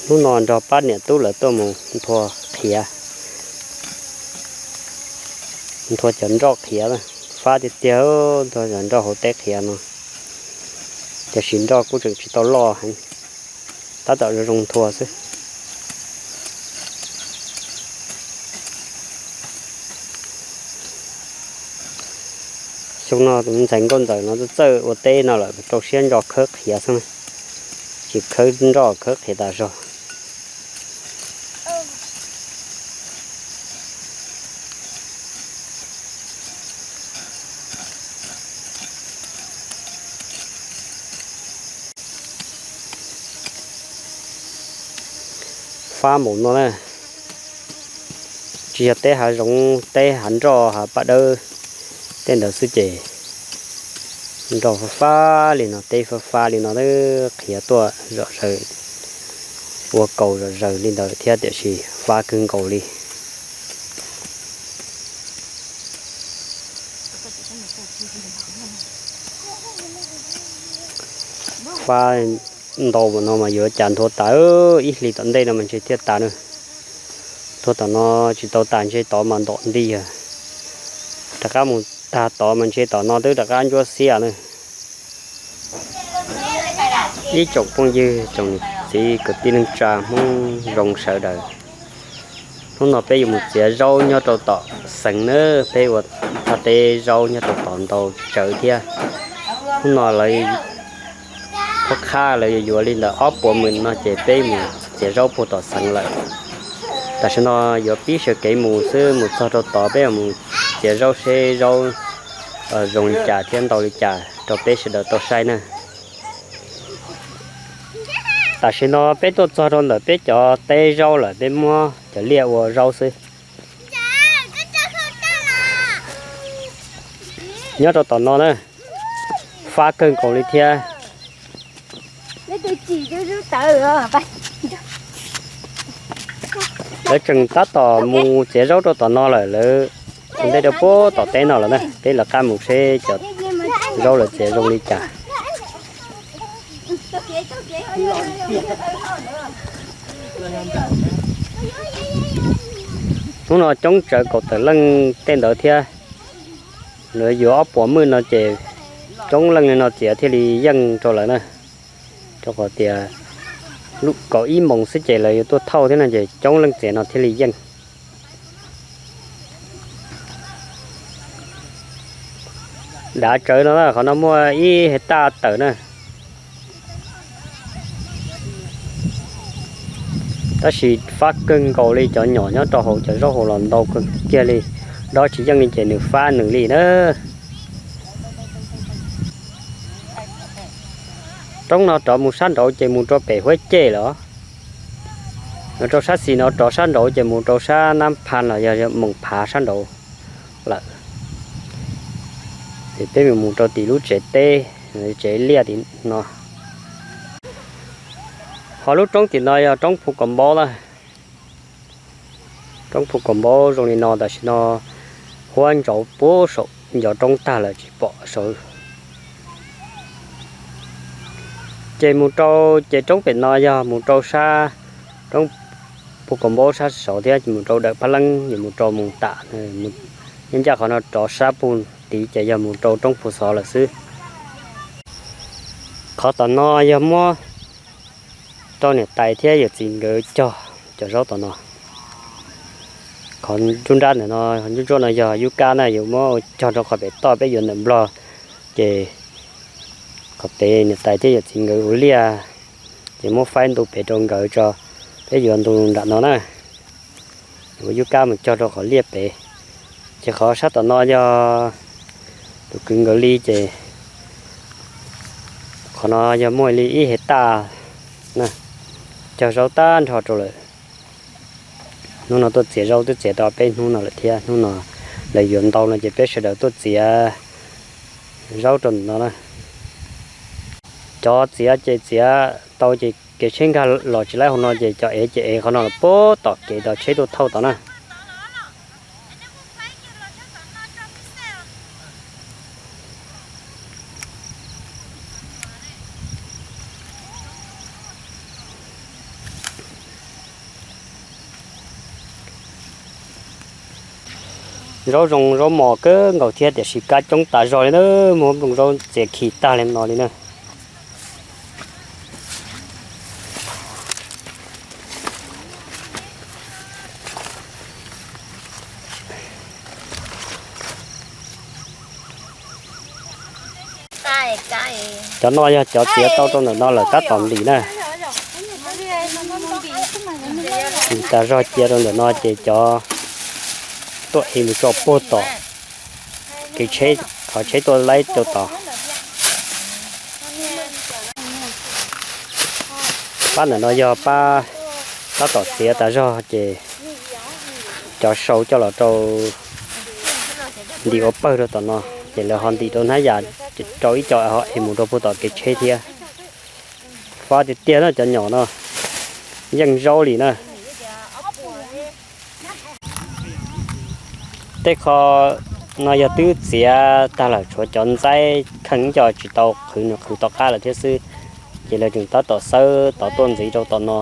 Hnub no nrog pab niam tub lawv tuaj mus nthua qhiav, nthua cov nroj qhiav, fab tiag tiag, nthua cov nroj hauv teb qhiav no. Tiam sis nroj kuj tseem tsis tau loj heev, tab tom zoo zoo nthua xwb. Xyoo no ntxhais nkauj ntxawm no txawj txawj ua teb no lawm, rau siab ntso khawb qhiav xwb, tsis khawb nroj khawb qhiav tas zog. Fab npaum no na, tsis yog teb hav zoov, teb hav nroj hav paj dawb tej ntawd xwb ces nroj fab fab li no, teb fab fab li no, qhiav tuaj zom zaws, ua kaus zom zaws li ntawd thiab, tiam sis fab kawg nkaus li. Fab ntau no mas yuav cas nthua tas, ib hlis tom ntej no mas ntshe thiaj tas na. Nthua tom no tsis tau tas, ntshe tod mas ntom nti. Rov qab mus tag tod mas ntshe tom no twb rov qab ntsuab xiab na. Ib tsoom phooj ywg tsoom niam txiv kwv tij neej tsa Hmoob zoo sawv daws, hnub no peb yuav mus txiav zaub nyob rau tom xeev na. Peb ua teb zaub nyob rau tom ntau tsawv thiab. Hnub no lawv phuab qhab lawv yuav yuav li ntawm ob puas mws no ces peb mus txiav zaub puag tom xeev lawm. Tam sim no yuav pib sawv kev mus xwb, mus txog rau tod peb mus txiav zaub seb zaub zoo li cas thiab ntau li cas rau peb sawv daws tau saib na. Tam sim no peb tuaj txog rau ntawm peb cov teb zaub lawm, peb muab cov liaj ua zaub xwb. Nyob rau tom no na, fab kawg nkaus li thiab. Lawv tseem tab tom mus txiav zaub rau tom no lawm, lawv ua ntej rau puag tom teb no lawm na, peb lawv qab mus seb cov zaub lawv txiav zoo li cas. Hnub no coob tsawv kaum tawm leej tej ntawd thiab. Lawv yuav ob puas mws no ces coob leej li no txiav thiaj li yeej rau lawv na. Rau qhov tias kaum ib moos xwb ces lawv yuav tuaj thauj thiab no ces coob leej txiav no thiaj li yeej. Dav tsawv no, qhov no muaj ib hais taj tawm na. Tab sis fab kawg nkaus li, cov nyom nyob rau hauv cov zaub hauv los ntau kawg kiag li, dob tsis yeej li ces nws fab nws li na. Roob no rov mus sab nraud ces mus rau pem Huab Cej lawm. Nov rau sab xis no rov sab nraud ces mus rau sab Nab Pha los yog Moos Phav sab nraud lawm. Ces peb mus mus rau tim lub tsev teb, tsev liaj tim no. Ho lub roob tim no yog roob Phu Kaum Npaub na. Roob Phu Kaum Npaub zoo li no, tam sim no huab ntsauv puag saum ncov roob tag lawm tsis pom saud. Ces mus rau ces roob pem no yog mus rau sab roob Phu Kaum Npaub sab saud thiab, mus rau Dawm Phab Leeb, yuav mus rau Moos Tam, nyob ncaj qhov no rov sab pug tid ces yog mus rau roob Phu Xov lawm xwb. Qhov tom no yog muab rau niam tais thiab yawm txiv nkawd cog cov zaub tom no. Qhov nruab nrab ntawm no, ntsuab ntsuab no yog yub kab na, yuav muab cog rau qhov pem toj peb yuav ntawm Nplog. Ces qhov pem niam tais thiab yawm txiv nkawd ua liaj, ces muab faib ntu pem rau nkawd tso, peb yuav ntu nram no na. Yuav yub kab mus cog rau qhov liaj pem. Ces qhov sab tom no yog tus kwv nkawd li, ces qhov no yog muaj li ib hais taj na, cog zaub tag nrho rau lawm. Hnub no tuaj txiav zaub twb txiav tau peb hnub no lawm thiab, hnub no lawv yuav ntau no ces peb sawv daws tuaj txiav zaub rau ntawm no na. Cov txiav ces txiav tau ces kev tsheb nkag los tsis laib hauv no ces cov ev ces ev qhov no los puag tom kev tod tsheb tuaj thauj tod na. Zaub zoo zaub mos kawg nkaus thiab tiam sis kab coob tas zog li na, muab nplooj zaub txiav khi tag li no li na. Cov no yog cov txiav tau rau ntawm no lawm tab tom ntim na. Ntim tas zog cia rau ntawm no ces cov tuaj ev mus tso puag tom kev tsheb, qhov tsheb tuaj laib rau tod. Pab ntawm no yog pab tab tom txiav tas zog ces cov sau coj los rau ntim ua pawg rau tom no, ces lawv ho ntim rau hnab yas rau ib co ho ev mus rau puag tom kev tsheb thiab. Fab tiag tiag na cov nyom no, yeej zaub li na. Tej qho no yog twb txiav tag lawm, tshuav cov ntxaib kheej ib co tsis tau qhwv, nws qhwv tom qab lawm thiab xwb, ces lawv tseem tab tom xawb tod tuaj ntxiv rau tom no.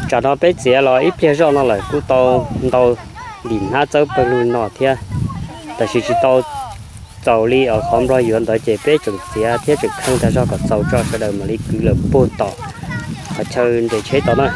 Tsam no peb txiav los ib pliag zoj no lawm kuj tau ntau ntim hnab txawb pawg lug no thiab, tab sis tsis tau txaus li os. Qhov nplog yuav ntawd ces peb tseem txiav thiab tseem kheej tag zog kom txaus tso sawv daws mam li kwv lawm puag tom qhov chaw nres tsheb tod na.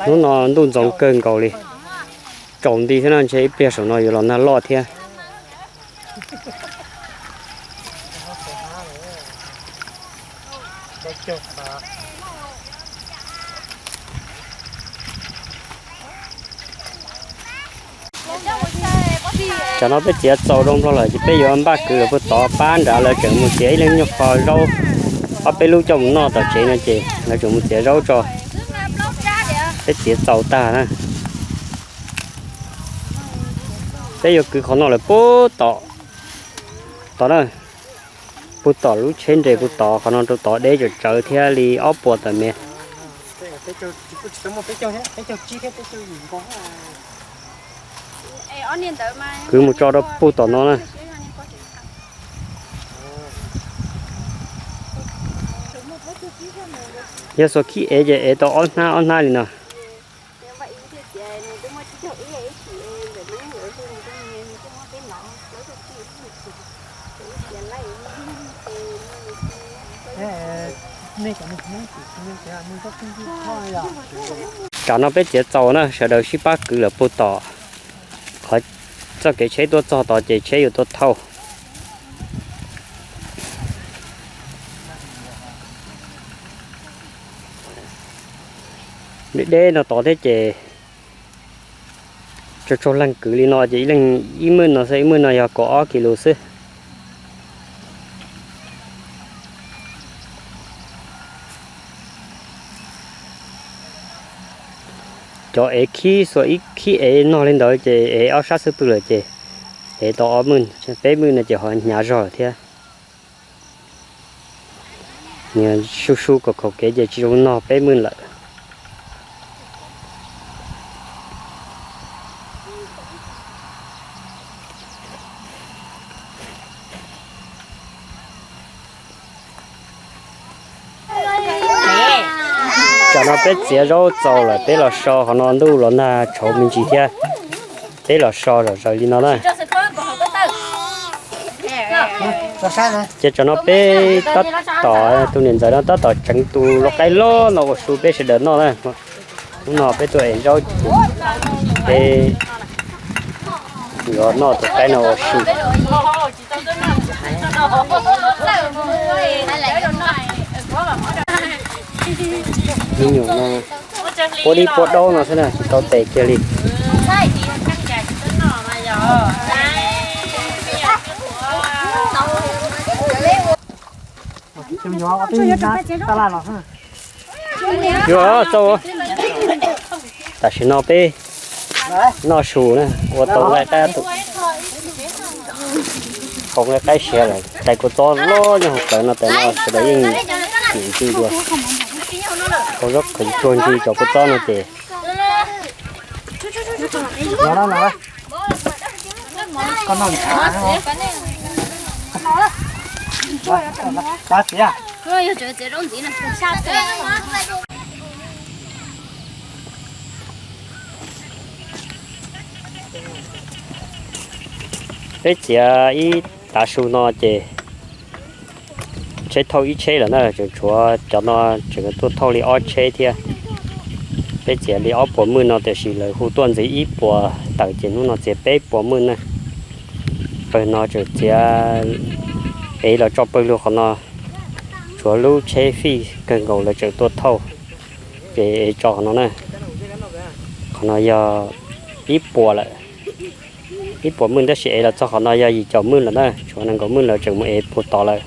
Hnub no ntuj ntxoov kawg nkaus li, tsaus nti thiab no ntshe ib pliag saum no yuav los nag loj thiab. Tsam no peb txiav txaus zoo nplog lawm ces peb yuav npaj kwv lawm puag tod, pab nrad lawv tseem mus txiav ib leeg nyuag qho zaub, ob peb lub coj mus noj tom tsev no ces lawv tseem mus txiav zaub tso. Peb txiav txaus tag na. Peb yuav kwv qhov no lawm puag tom, tom na, puag tom lub tsheb nres puag tod, qhov no rau tod deb tsawv tsawv thiab li ob puas tawm mev. Kwv mus tso rau puag tom no na. Yog xuas khib ev ces ev tau ob hnab ob hnab li no. Tsam no peb txiav txaus na, sawv daws sib pab kwv lawm puag tom. Qhov txoj kev tsheb tuaj txog tod ces tsheb yuav tuaj thauj. Deb deb no tod thiab ces tsaug tsaug leeg kwv li no ces ib leeg ib mwj no xwb, ib mwj no yog kaum ob kis lus xwb. Cov ev khib xuas ib khib ev nog li ntawd ces ev ob sab xub pwg lawm ces ev tau ob mwj, peb mwj no ces ho hnyav zog lawm thiab. Su su kom khaum kev ces tsis zoo nog peb mwj lawm. Tsam no peb txiav zaub txaus lawm, peb los so, qhov no ntuj los nag tshauv me ntsis thiab. Peb los so zom zaws li no na. Ces tsam no peb tab tom, tus niam ntxawm no tab tom tseev tus lau qaib loj no ua su peb sawv daws noj na. Hnub no peb tuaj ev zaub, peb yuav noj tus qaib no ua su. Me nyuam no puab dib puab daub no xwb na, tsis tau tes kiag li. Yuav txauj, tam sim no peb noj su na, ua tau nqaij qaib, hau nqaij qaib siav lawm, tais kua txob loj nyob hauv plawv no, tais no sawv daws yeej nim ntsis dua, hau zaub qhwv tsuag ntsis cov kua txob no ces Peb txiav ib tav su no ces tsheb thauj ib tsheb lawm na, tseem tshuav cov no tseem tuaj thauj li ob tsheb thiab. Peb txiav li ob puas mwj no tiam sis lawv hu tuaj ntxiv ib puas tawm ces hnub no txiav peb puas mwj na. Pawg no tseem txiav ev los tso pawg lug qhov no, tshuav lub tsheb fij kawg nkaus lawv tseem tuaj thauj, ces ev tso qhov no na. Qhov no yog ib puas lawm, ib puas mwj tab sis ev los txog qhov no yog yim caum mwj lawm na, tshuav nees nkaum mwj lawv tseem mus ev puag tod lawm.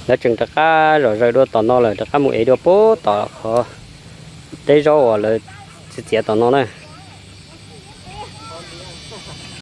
Lawv tseem rov qab zom zaws dua tom no lawm, rov qab mus ev dua puag tom qhov teb zaub uas lawv txiav txiav tom no na.